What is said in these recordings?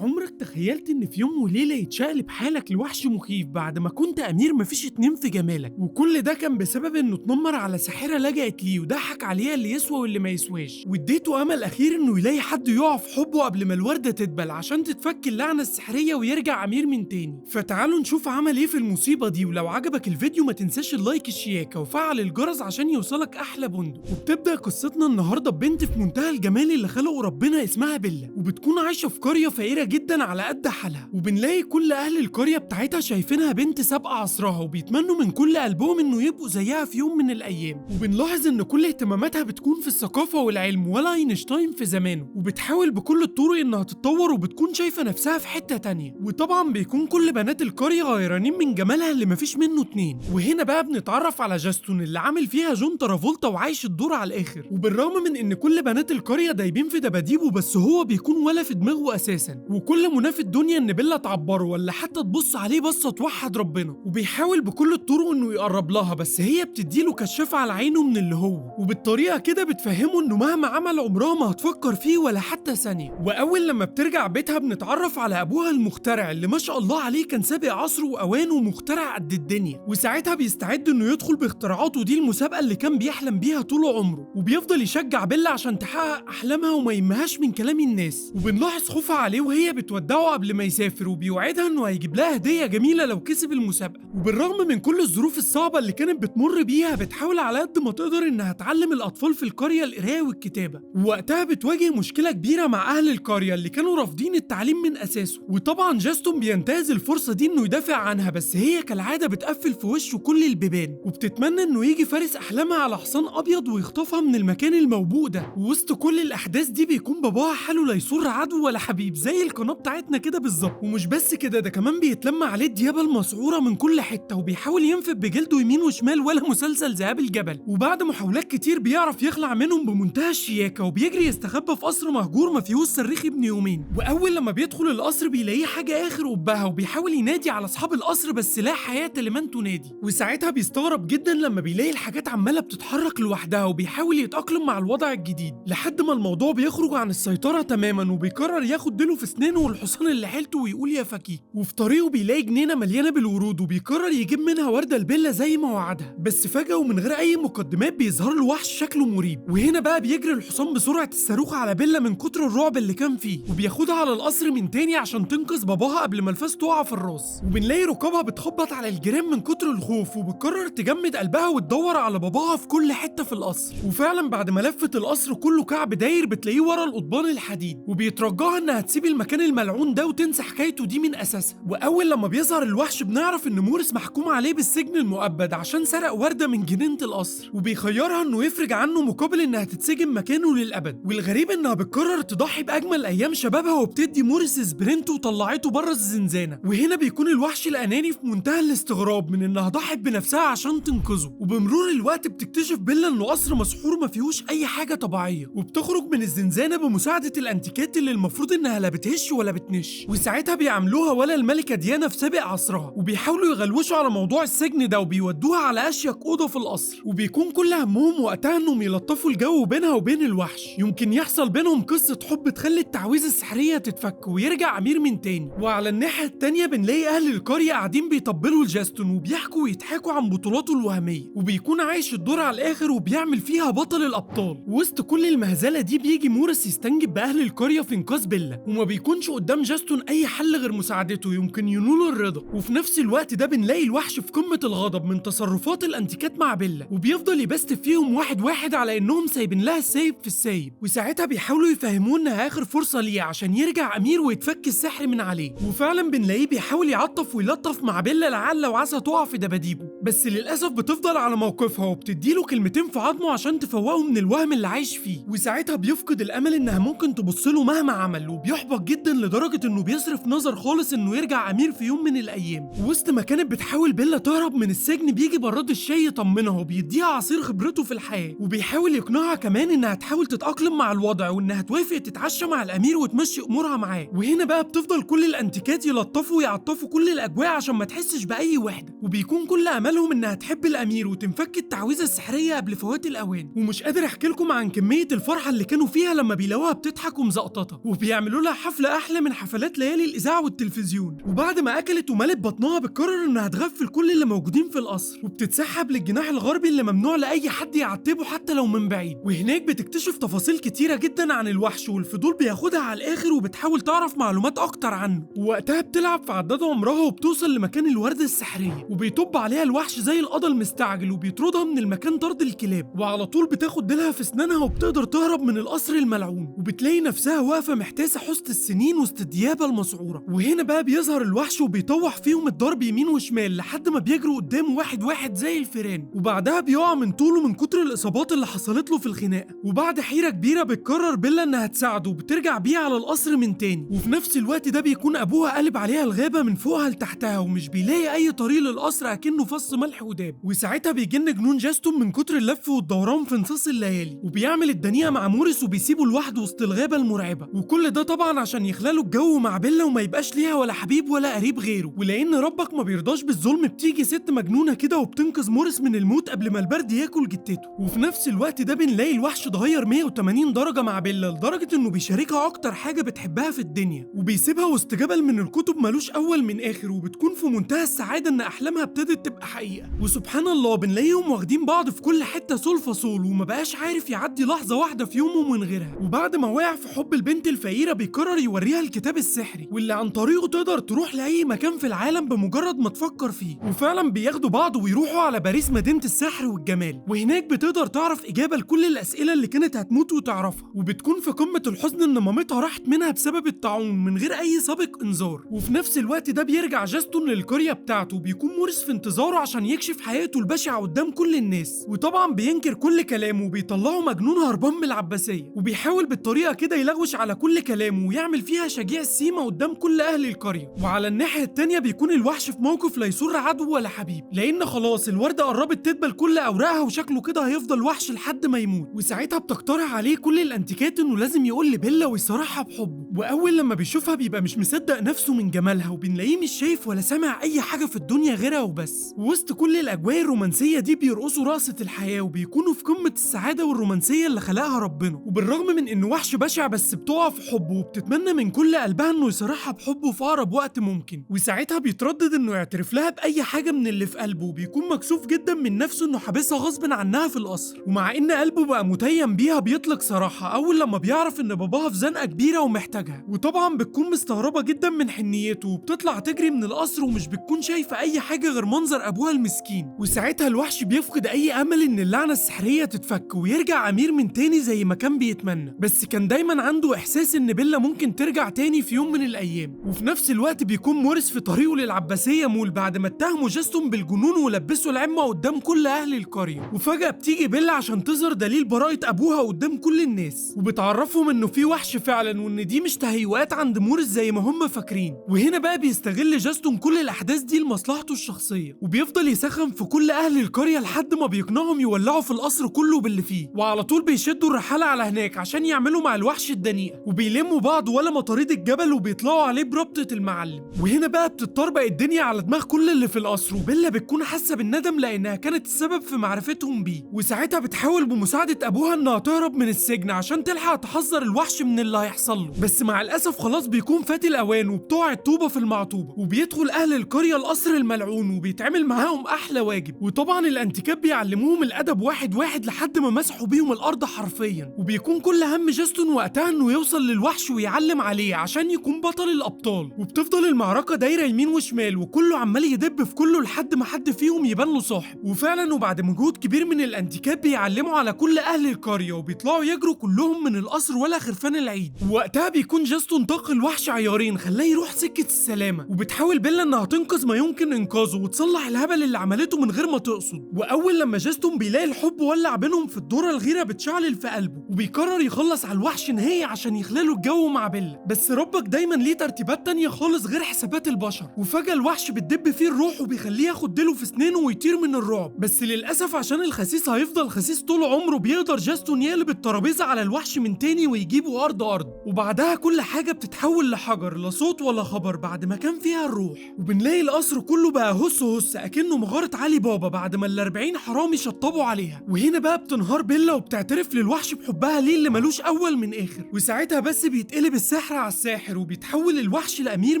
عمرك تخيلت ان في يوم وليلة يتشقلب حالك لوحش مخيف بعد ما كنت امير مفيش اتنين في جمالك؟ وكل ده كان بسبب انه اتنمر على ساحرة لجأت ليه وضحك عليها اللي يسوى واللي ما يسواش، واديته امل اخير انه يلاقي حد يقع في حبه قبل ما الورده تدبل عشان تتفك اللعنة السحريه ويرجع امير من تاني. فتعالوا نشوف عمل ايه في المصيبة دي، ولو عجبك الفيديو ما تنساش ال like الشياكه وفعل الجرس عشان يوصلك احلى بندق. وبتبدا قصتنا النهارده ببنت في منتهى الجمال اللي خلقه ربنا اسمها بيلا، وبتكون عايشه في قرية فقيرة جدا على قد حالها، وبنلاقي كل اهل القرية بتاعتها شايفينها بنت سابقه عصرها وبيتمنوا من كل قلبهم انه يبقوا زيها في يوم من الايام. وبنلاحظ ان كل اهتماماتها بتكون في الثقافة والعلم ولا اينشتاين في زمانه، وبتحاول بكل الطرق انها تتطور وبتكون شايفه نفسها في حتة تانية. وطبعا بيكون كل بنات القرية غيرانين من جمالها اللي مفيش منه اتنين. وهنا بقى بنتعرف على جاستون اللي عامل فيها جون ترافولتا وعايش الدور على الاخر، وبالرغم من ان كل بنات القرية دايبين في دباديبه بس هو بيكون ولا في دماغه اساسا، وكل مناه في الدنيا ان بيلا تعبره ولا حتى تبص عليه بصة توحد ربنا، وبيحاول بكل الطرق انه يقرب لها بس هي بتديله كشافه على عينه من اللي هو، وبالطريقه كده بتفهمه انه مهما عمل عمرها ما هتفكر فيه ولا حتى ثانية. واول لما بترجع بيتها بنتعرف على ابوها المخترع اللي ما شاء الله عليه كان سابق عصره واوانه ومخترع قد الدنيا، وساعتها بيستعد انه يدخل باختراعاته دي المسابقة اللي كان بيحلم بيها طول عمره، وبيفضل يشجع بيلا عشان تحقق احلامها وما يهمهاش من كلام الناس. وبنلاحظ خوفها عليه وهي بتودعه قبل ما يسافر، وبيوعدها انه هيجيب لها هديه جميلة لو كسب المسابقة. وبالرغم من كل الظروف الصعبة اللي كانت بتمر بيها بتحاول على قد ما تقدر انها تعلم الاطفال في القرية القراية والكتابة، ووقتها بتواجه مشكلة كبيرة مع اهل القرية اللي كانوا رافضين التعليم من اساسه. وطبعا جاستون بينتهز الفرصة دي انه يدافع عنها، بس هي كالعادة بتقفل في وشه كل البيبان، وبتتمنى انه يجي فارس احلامها على حصان ابيض ويخطفها من المكان الموبوء ده. ووسط كل الاحداث دي بيكون باباها حاله لا يسر عدو ولا حبيب زي القناة بتاعتنا كده بالظبط. ومش بس كده، ده كمان بيتلم عليه الديابه المسعوره من كل حتة وبيحاول ينفد بجلده يمين وشمال ولا مسلسل ذئاب الجبل. وبعد محاولات كتير بيعرف يخلع منهم بمنتهى الشياكه، وبيجري يستخبى في قصر مهجور ما فيهوش صريخ ابن يومين. واول لما بيدخل القصر بيلاقيه حاجة اخر قبها، وبيحاول ينادي على اصحاب القصر بس لا حياة لمن تنادي. وساعتها بيستغرب جدا لما بيلاقي الحاجات عماله بتتحرك لوحدها، وبيحاول يتاقلم مع الوضع الجديد لحد ما الموضوع بيخرج عن السيطرة تماما، وبيقرر ياخد ديله في اسنانه والحصان اللي حيلته ويقول يا فكيك. وفي طريقه بيلاقي جنينة مليانة بالورود، وبيقرر يجيب منها ورده البيلا زي ما وعدها، بس فجاة ومن غير اي مقدمات بيظهر له وحش شكله مريب. وهنا بقى بيجري الحصان بسرعة الصاروخ على بيلا من كتر الرعب اللي كان فيه، وبياخدها على القصر من تاني عشان تنقذ باباها قبل ما الفاس تقع في الراس. وبنلاقي ركابها بتخبط على الجيران من كتر الخوف، وبتقرر تجمد قلبها وتدور على باباها في كل حتة في القصر. وفعلا بعد ما لفت القصر كله كعب داير بتلاقيه ورا القضبان الحديد، وبيترجاها انها تسيب المكان الملعون ده وتنسى حكايته دي من اساسها. واول لما بيظهر الوحش بنعرف ان موريس محكوم عليه بالسجن المؤبد عشان سرق ورده من جنينة القصر، وبيخيرها انه يفرج عنه مقابل انها تتسجن مكانه للابد. والغريب انها بتقرر تضحي باجمل ايام شبابها وبتدي موريس sprint وطلعته بره الزنزانة. وهنا بيكون الوحش الاناني في منتهى الاستغراب من انها ضحت بنفسها عشان تنقذه. وبمرور الوقت بتكتشف بيلا انه قصر مسحور ما فيهوش اي حاجة طبيعية، وبتخرج من الزنزانة بمساعدة الانتيكات اللي المفروض انها لا بتهش ولا بتنش. وساعتها بيعاملوها ولا الملكة ديانا في سابق عصرها، وبيحاولوا يغلوشوا على موضوع السجن ده وبيودوها على اشيك اوضة في القصر. وبيكون كل همهم وقتها انهم يلطفوا الجو بينها وبين الوحش، يمكن يحصل بينهم قصة حب تخلي التعويذه السحريه تتفك ويرجع امير من تاني. وعلى الناحية التانية بنلاقي اهل القرية قاعدين بيطبلوا لجاستون وبيحكوا ويضحكوا عن بطولاته الوهمية، وبيكون عايش الدور على الاخر وبيعمل فيها بطل الابطال. وسط كل المهزلة دي بيجي موريس يستنجد باهل القرية في انقاذ بيلا، وما بيكونش قدام جاستون اي حل غير مساعدته يمكن ينول الرضا. وفي نفس الوقت ده بنلاقي الوحش في قمة الغضب من تصرفات الانتيكات مع بيلا، وبيفضل يبست فيهم واحد واحد على انهم سايبين لها السايب في السايب. وساعتها بيحاولوا يفهموه انها اخر فرصة ليه عشان يرجع امير ويتفك السحر من عليه. وفعلا بنلاقيه بيحاول يعطف ويلطف مع بيلا لعل وعسى تقع في دباديبه، بس للاسف بتفضل على موقفها وبتديله كلمتين في عظمه عشان تفوقه من الوهم اللي عايش فيه. وساعتها بيفقد الامل انها ممكن تبص له مهما عمل، وبيحبط جدا لدرجة انه بيصرف نظر خالص انه يرجع امير في يوم من الايام. وسط ما كانت بتحاول بيلا تهرب من السجن بيجي براد الشاي يطمنها وبيديها عصير خبرته في الحياة، وبيحاول يقنعها كمان انها تحاول تتاقلم مع الوضع وانها توافق تتعشى مع الامير وتمشي امورها معاه. وهنا بقى بتفضل كل الانتيكات يلطفوا ويعطفوا كل الاجواء عشان ما تحسش باي وحده، وبيكون كل املهم انها تحب الامير وتنفك التعويذه السحريه قبل فوات الاوان. ومش قادر احكي لكم عن كمية الفرحة اللي كانوا فيها لما بيلاقوها بتضحك ومزقططه، وبيعملوا لها حفلة حفلة احلى من حفلات ليالي الاذاعة والتلفزيون. وبعد ما اكلت وملت بطنها بتقرر انها تغفل كل اللي موجودين في القصر، وبتتسحب للجناح الغربي اللي ممنوع لاي حد يعتبه حتى لو من بعيد. وهناك بتكتشف تفاصيل كتيرة جدا عن الوحش، والفضول بياخدها على الاخر وبتحاول تعرف معلومات اكتر عنه. ووقتها بتلعب في عداد عمرها وبتوصل لمكان الورده السحريه، وبيطب عليها الوحش زي القضا المستعجل وبيطردها من المكان طرد الكلاب. وعلى طول بتاخد ديلها في اسنانها وبتقدر تهرب من القصر الملعون، وبتلاقي نفسها واقفة محتاسه حوسه السنين وسط الديابه المسعوره. وهنا بقى بيظهر الوحش وبيطوح فيهم الضرب يمين وشمال لحد ما بيجروا قدامه واحد واحد زي الفيران، وبعدها بيقع من طوله من كتر الاصابات اللي حصلت له في الخناقة. وبعد حيره كبيرة بتقرر بيلا انها تساعده وبترجع بيه على القصر من تاني. وفي نفس الوقت ده بيكون ابوها قلب عليها الغابة من فوقها لتحتها ومش بيلاقي اي طريق للقصر اكنه فص ملح وداب. وساعتها بيجن جنون جاستون من كتر اللف والدوران في نصاص الليالي، وبيعمل الدنيئه مع موريس وبيسيبه لوحده وسط الغابة المرعبة. وكل ده طبعا عشان يخلله الجو مع بيلا وما يبقاش ليها ولا حبيب ولا قريب غيره. ولان ربك ما بيرضاش بالظلم بتيجي ست مجنونة كده وبتنقذ موريس من الموت قبل ما البرد ياكل جتته. وفي نفس الوقت ده بنلاقي الوحش اتغير 180 درجه مع بيلا لدرجة انه بيشاركها اكتر حاجة بتحبها في الدنيا، وبيسيبها وسط جبل من الكتب ملوش اول من اخر، وبتكون في منتهى السعادة ان احلامها ابتدت تبقى حقيقة. وسبحان الله بنلاقيهم واخدين بعض في كل حتة صول فصول، وما بقاش عارف يعدي لحظة واحدة في يومه من غيرها. وبعد ما وقع في حب البنت الفقيرة بيقرر يوريها الكتاب السحري واللي عن طريقه تقدر تروح لاي مكان في العالم بمجرد ما تفكر فيه. وفعلا بياخدوا بعض ويروحوا على باريس مدينة السحر والجمال، وهناك بتقدر تعرف اجابه لكل الاسئلة اللي كانت هتموت وتعرفها. وبتكون في قمة الحزن ان مامتها راحت منها بسبب الطاعون من غير اي سابق انذار. وفي نفس الوقت ده بيرجع جاستون للقريه بتاعته، وبيكون موريس في انتظاره عشان يكشف حقيقته البشعة قدام كل الناس. وطبعا بينكر كل كلامه وبيطلعه مجنون هربان من العباسية، وبيحاول بالطريقة كده يلغوش على كل كلامه ويعمل فيها شجيع السيما قدام كل اهل القرية. وعلى الناحية التانية بيكون الوحش في موقف لا يسر عدو ولا حبيب، لان خلاص الورده قربت تدبل كل اوراقها وشكله كده هيفضل وحش لحد ما يموت. وساعتها بتقترح عليه كل الانتيكات انه لازم يقول لبيلا ويصارحها بحبه. واول لما بيشوفها بيبقى مش مصدق نفسه من جمالها، وبنلاقيه مش شايف ولا سامع اي حاجة في الدنيا غيرها وبس. ووسط كل الاجواء الرومانسية دي بيرقصوا رقصه الحياة وبيكونوا في قمة السعادة والرومانسيه اللي خلقها ربنا. وبالرغم من انه وحش بشع بس بتقع في حبه وبتتمنى من كل قلبها انه يصارحها بحبه في اقرب وقت ممكن. وساعتها بيتردد انه يعترف لها باي حاجة من اللي في قلبه، وبيكون مكسوف جدا من نفسه انه حابسها غصب عنها في القصر. ومع ان قلبه بقى متيم بيها بيطلق سراحها اول لما بيعرف ان باباها في زنقه كبيرة ومحتاجها. وطبعا بتكون مستغربه جدا من حنيته وبتطلع تجري من القصر ومش بتكون شايفه اي حاجة غير منظر ابوها المسكين. وساعتها الوحش بيفقد اي امل ان اللعنة السحريه تتفك ويرجع امير من تاني زي ما كان بيتمنى، بس كان دايما عنده احساس ان بيلا ممكن ترجع تاني في يوم من الايام. وفي نفس الوقت بيكون موريس في طريقه للعباسيه مول بعد ما اتهموا جاستون بالجنون ولبسوا العمه قدام كل اهل القرية. وفجاة بتيجي بيلا عشان تظهر دليل براءه ابوها قدام كل الناس، وبتعرفهم انه في وحش فعلا وان دي مش تهيؤات عند موريس زي ما هم فاكرين. وهنا بقى بيستغل جاستون كل الاحداث دي لمصلحته الشخصية، وبيفضل يسخن في كل اهل القرية لحد ما بيقنعهم يولعوا في القصر كله باللي فيه. وعلى طول بيشدوا الرحاله على هناك عشان يعملوا مع الوحش الدنيئه، وبيلموا بعض ولا مطاريد الجبل وبيطلعوا عليه بربطه المعلم. وهنا بقى بتطربق الدنيا على دماغ كل اللي في القصر، وبيلا بتكون حاسه بالندم لانها كانت السبب في معرفتهم بيه. وساعتها بتحاول بمساعدة ابوها انها تهرب من السجن عشان تلحق تحذر الوحش من اللي هيحصل له، بس مع الاسف خلاص بيكون فات الاوان وبتقع الطوبه في المعطوبه. وبيدخل اهل القرية القصر الملعون وبيتعمل معاهم احلى واجب، وطبعا الانتيكات بيعلموهم الادب واحد واحد لحد ما مسحوا بيهم الارض حرفيا. وبيكون كل هم جاستون وقتها انه يوصل للوحش ويعلم عليه عشان يكون بطل الابطال. وبتفضل المعركة دايرة يمين وشمال وكله عمال يدب في كله لحد ما حد فيهم يبان له صاحب. وفعلا وبعد مجهود كبير من الانتيكات بيعلموا على كل اهل القرية وبيطلعوا يجروا كلهم من القصر ولا خرفان العيد. ووقتها بيكون جاستون طاق الوحش عيارين خلاه يروح سكة السلامة، وبتحاول بيلا انها تنقذ ما يمكن انقاذه وتصلح الهبل اللي عملته من غير ما تقصد. واول لما جاستون بيلاقي الحب ولع بينهم في الدورة الغيرة بتشعلل في قلبه، وبيقرر يخلص على الوحش نهائي عشان يخلله الجو مع بيلا. بس ربك دايما ليه ترتيبات تانية خالص غير حسابات البشر، وفجأة الوحش بتدب فيه الروح وبيخليه ياخد ديله في سنينه ويطير من الرعب. بس للاسف عشان الخسيس هيفضل خسيس طول عمره بيقدر جاستون يقلب الترابيزة على الوحش من تاني ويجيبه ارض ارض. وبعدها كل حاجة بتتحول لحجر لا صوت ولا خبر بعد ما كان فيها الروح. وبنلاقي القصر كله بقى هس هس اكنه مغارة علي بابا بعد ما ال40 حرامي شطبوا عليها. وهنا بقى بتنهار بيلا وبتعترف للوحش بحبها ليه اللي ملوش اول من اخر. وساعتها بس بيتقلب السحر السحر على الساحر وبيتحول الوحش لامير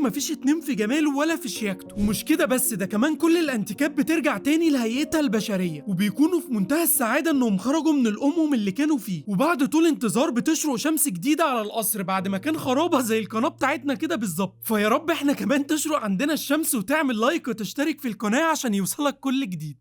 مفيش اتنين في جماله ولا في شياكته. ومش كده بس، ده كمان كل الانتيكات بترجع تاني لهيئتها البشرية، وبيكونوا في منتهى السعادة انهم خرجوا من الامم اللي كانوا فيه. وبعد طول انتظار بتشرق شمس جديدة على القصر بعد ما كان خرابه زي القناة بتاعتنا كده بالظبط. فيا رب احنا كمان تشرق عندنا الشمس، وتعمل لايك وتشترك في القناة عشان يوصلك كل جديد.